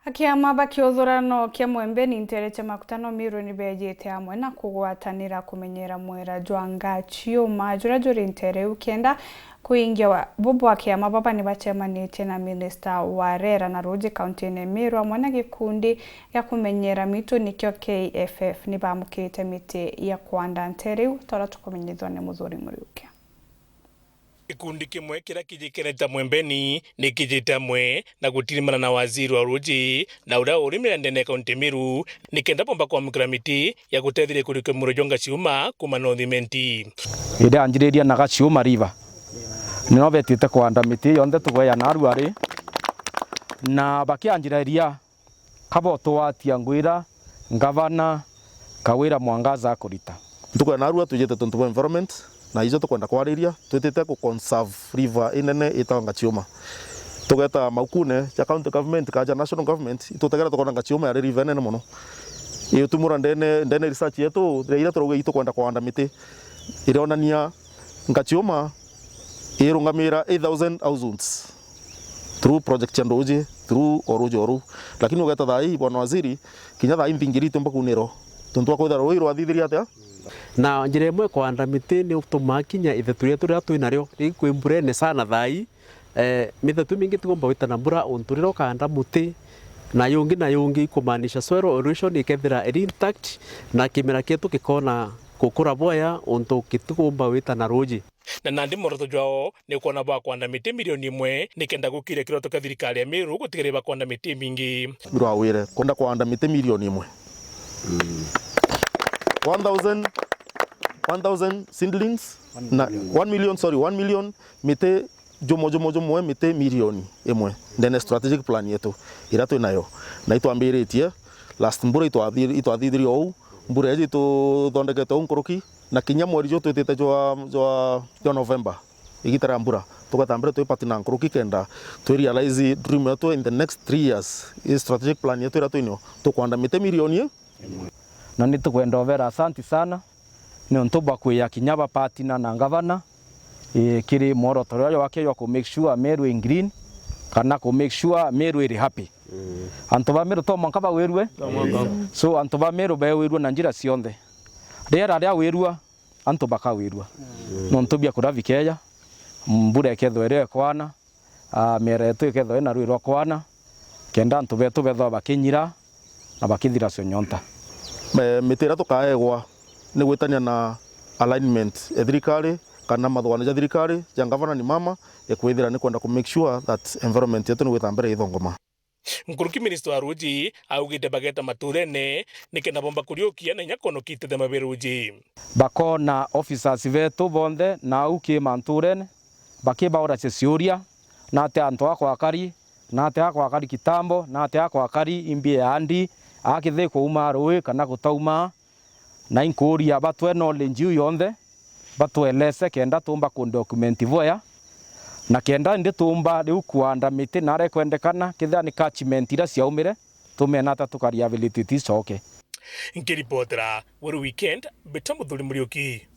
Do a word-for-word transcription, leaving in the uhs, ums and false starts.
Akiama ba kiuthurano kia Mwembeni nteere cia Makutano Miru ni beejite amwe na kugwatanira kumenyera mwera jwa Ngachiuma juria juri nteere iu kenda kuingia wa-, bo bwa kiama baba ni bacemanitie na minista wa riera na ruuji kauntine Miru amwe na gikundi gia kumenyera mitu nikio K F F ni baamukirite miti ya kwanda nteere iu, ta uria tukumenyithua ni Muthuri Muriuki. Gikundi kimwe kiria kijikenete Mwembeni ni kijite amwe na gutirimana na waziri wa ruuji na uria urimira ndene ya kaunti Miru, nikenda bomba kwamukira miti ya gutetheria kurikia mwera jwa Ngachiuma kuuma North Imenti. Indi anjiriria na Gachiuma River, nio betite kwanda miti yonthe tugweya narua ri, na bakianjiriria kabotwatia ngwira ngavana Kawira Mwangaza akurita. Ntuku ya narua twijite tontu bwa environment, na ijo tukwenda kwariria, twitite ku conserve river inene itagwa Ngachiuma. Tugeta maukune ja county government, kana ja national government, itutegera tukona Ngachiuma yari river inene mono. Iyo tumura ndene, ndene research yetu, riria ira turauga itukwenda kwanda miti, irionania Ngachiuma irungamira eight thousand households through project cia nduuji, through o ruuji o ruu. Lakini ugeta thaa ii, bwana waziri, kinya thaa ii nthingiri itiumba kuunirwa. Tontu wa kwithira ruuji rwathithirie atia? Na njira imwe kwanda miti ni utumaa kinya ithetu rietu riria twi nario rikwi mburene sana thaa ii. Eh, mithetu mingi tigomba gwita na mbura untu riria ukanda muti, na yungi na yungi, ikumaanisha soil erosion ikethira iri intact, na kimera kietu gikona gukura bwega untu gitigomba gwita na ruuji. Na nandi mworoto jwao ni kwona bakwanda miti milioni imwe nikenda gukiria kiroto kia thirikari ya Miru gutigaria bakwanda miti imingi. Rwawire kwenda kwanda miti milioni imwe. One thousand, one thousand seedlings na one million, sorry, one million miti jumo, jumo, jumwe miti milioni imwe ndene strategic plan yetu iria twi nayo. Na itwambiritie last mbura itwathi-, itwathithirie ou, mbura iji ituthondekete ou nkuruki, na kinya mweri juu twitite jwa, jwa, jwa November, igita ria mbura, tugatambira twi partner nkuruki kenda twi realize dream yetu in the next three years, i strategic plan yetu iria twinio, tukwanda miti milioni. Na ni tukwenda ubera asanti sana, niuntu bwa kwia kinya ba partner na ngavana, eh, kiri mworoto uria wake jwa ku make sure Meru in green, kana ku make sure Meru iri happy. Antu ba Meru to mwanka bawirue. So, antu ba Meru bewirue na njira cionthe. Riera riawirua, antu bakawirua. Nontu biakuria bikeeja, mbura ikethirwa irio ikwana, aa, miera yetu ikethirwa ina rui rwa kwana, kenda antu betu bethirwa bakinyira na bakithira cio nyonta. Me-, miti iria tukaegwa ni gwitania na alignment ya thirikari kana mathugano ja thirikari ja ngavana ni mama, ikwithira ni kwenda ku make sure that environment yetu ni gwita mbere ithongoma. Nkuruki minista wa ruuji augite bageta maturene nikenda bomba kuriukia na inya kwonokia itethema bia ruuji. Bakona officers betu bonthe nau ki manturene, bakibauracia ciuria, nate antu akwakari, nate akwakari kitambo, nate akwakari imbi ya andi, akithikwa uma rui kana gutauma, na inkuuria batwe knowledge iu yonthe, batwelese kenda tuumba ku document bwea, na kenda indi tuumba riu kuanda miti naria ikwendekana, kethira ni catchment iria ciaumire, tumena ata tuka rehabilitate icoke. Nkiripotera Weru Weekend, mbita Muthuri Muriuki.